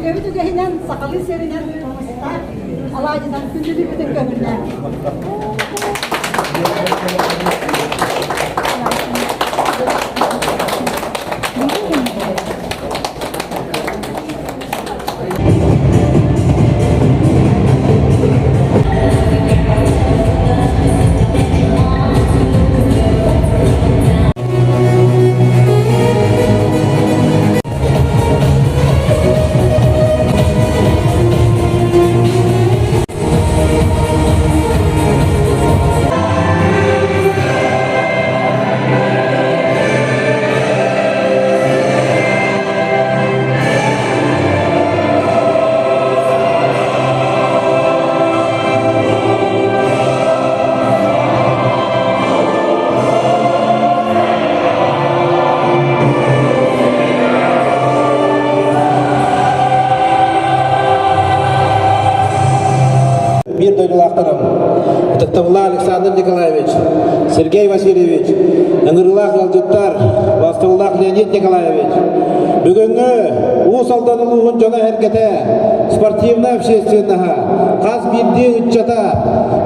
Өбүгэбит үгэһинэн, сахалыы сиэринэн кымыстаах алаадьынан күндүлүүрбүтүн көҥүллээн. Биир дойдулаахтарым, ытыктабыллаах Александр Николаевич, Сергей Васильевич, ыҥырыылаах ыалдьыттар, бастыбыллаах Леонид Николаевич, бүгүҥҥү Уус Алдан улууһун дьоно-сэргэтэ, спортивнай общественноһа, хас биирдии ыччата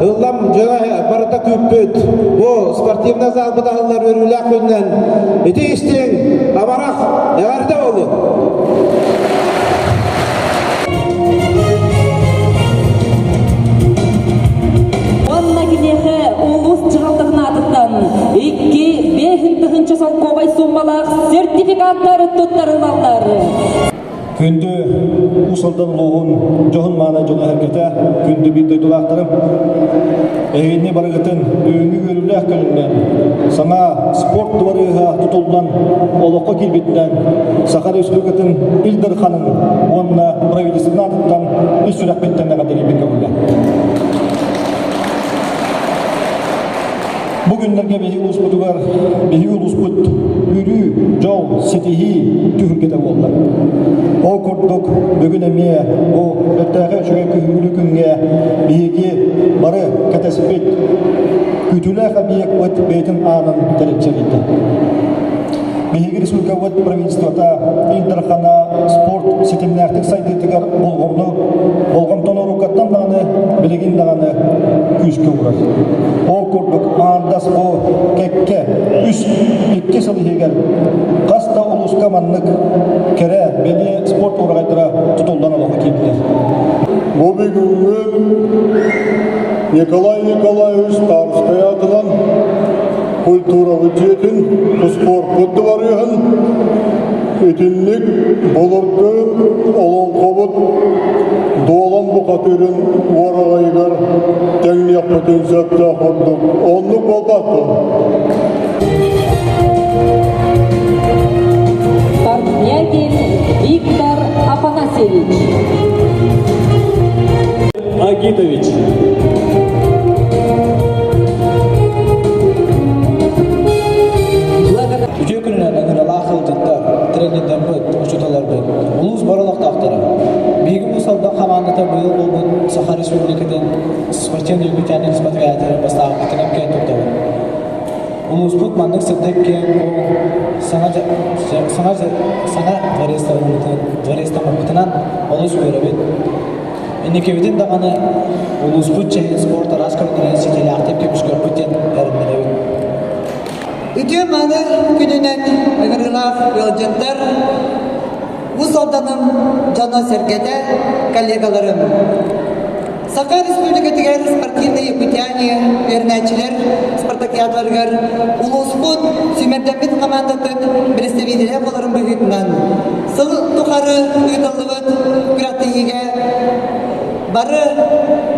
ыллам дьоно барыта күүппүт бу спортивнай залбыт аһыллар үөрүүлээх күнүнэн ити истиҥ абарах эҕэрдэ буоллун! Уонна киниэхэ улуус дьаһалтатын аатыттан 2 5 тыһыынча солкуобай сууммалаах сертификаттар туттарыллаллар. Күндү Уус Алдан улууһун дьоһун-мааны дьоно-сэргэтэ, күндү биир дойдулаахтарым, эһигини барыгытын бүгүҥҥү үөрүүлээх күнүнэн саҥа спорт дыбарыаһа тутуллан олоххо киирбитинэн Саха Республикатын Ил Дарханын уонна правительствотын аатыттан ис сүрэхпиттэн эҕэрдэлиибин көҥүлэ. Бу күннэргэ биһиги улууспутугар биһиги улууспут үөрүү, дьол, ситиһии түһүлгэтэ буолла. Ол курдук бүгүн эмиэ бу бэртээхэй үчүгэй күһүҥҥү күҥҥэ биһиги бары кэтэспит күүтүүлээх объекпыт бэйэтин аанын тэрилчэрийдэ. Биһиги республикабыт правительствота Ил Дархана спорт ситимнээхтик сайдыытыгар болҕомтону болҕомтону уруккаттан даҕаны билигин даҕаны күүскэ уурар. Ол курдук аҥардас бу кэккэ үс икки сыл иһигэр хас да улууска маннык кэрэ бэлиэ спорт уораҕайдара тутуллан олоххо киирдилэр. Бу бүгүҥҥү Николай Николаевич Тарскай аатынан культурабыт дьиэтин, спорпут дыбарыаһын итинник былыргы олоҥхобут дуолан бухатыырын уораҕайыгар тэҥниэхпитин сөптөөх курдук. Оннук буолбат дуо? Портнягин Виктор Афанасьевич. Агитович. Үтүө күнүнэн ыҥыралаах ыалдьыттар, тренердэрбит, учууталларбыт, улуус бары олохтоохторо. Биһиги Уус Алдан хамаандата быйыл буолбут Саха Республикатын спортивный якутянин спартакиадатын бастаабытынан киэн туттабыт. Улууспут маннык сырдык киэҥ-куоҥ саҥа саҥа саҥа дворецтаммытынан олус үөрэбит. Инникибитин даҕаны улууспут чэһин спорт араас көрүҥнэрин ситиилээхтик көмүскүөхпүт диэн эрэннэрэбит. Үтүө-мааны күнүнэн ыҥырыылаах ыалдьыттар, Уус Алданым дьоно-сэргэтэ, коллегаларым! Саха Республикатыгар спортивные якутяне үөрэнээччилэр спартакиадаларыгар улууспут сүүмэрдэммит хамаандатын представителэ буоларын быһыытынан сыл тухары ыытыллыбыт күрэхтэһиигэ бары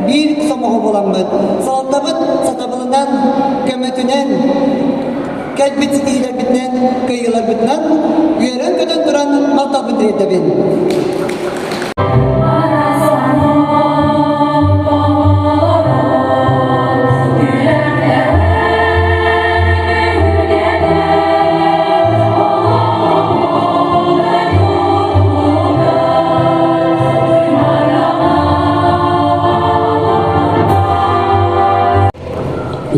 биир сомоҕо буоламмыт салалтабыт сатабылынан, көмөтүнэн кэлбит ситиһиилэрбитинэн, кыайыыларбытынан үөрэн-көтөн туран махталбын тириэрдэбин.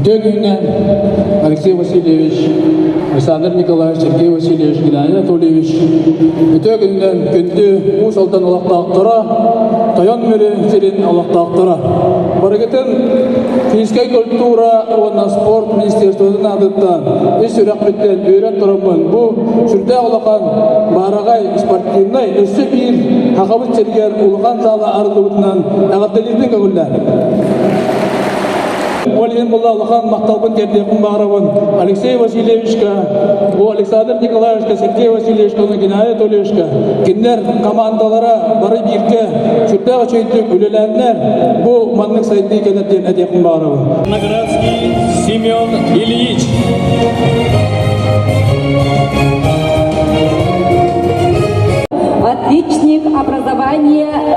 Үтүө күнүнэн, Алексей Васильевич! Александр Николаевич, Сергей Васильевич, Геннадий Анатольевич, үтүө күнүнэн күндү Уус Алдан олохтоохторо, Тойон Мүрү сирин олохтоохторо. Барыгытын физическай культура уонна спорт министерствотын аатыттан ис сүрэхпиттэн үөрэн тураммын бу сүрдээх улахан баараҕай спортивнай өссө биир Сахабыт сиригэр улахан саала арыллыбытынан эҕэрдэлиирбин көҥүллээн. Ол иһин буолла улахан махталбын тиэрдиэхпин баҕарабын Алексей Васильевичка, бу Александр Николаевичка, Сергей Васильевичка уонна Геннадий Анатольевичка. Кинилэр командалара бары бииргэ сүрдээх үчүгэйдик үлэлээннэр бу маннык сайдыы кэлэр диэн этиэхпин баҕарабын. Наградский Семен Ильич. Отличник образования.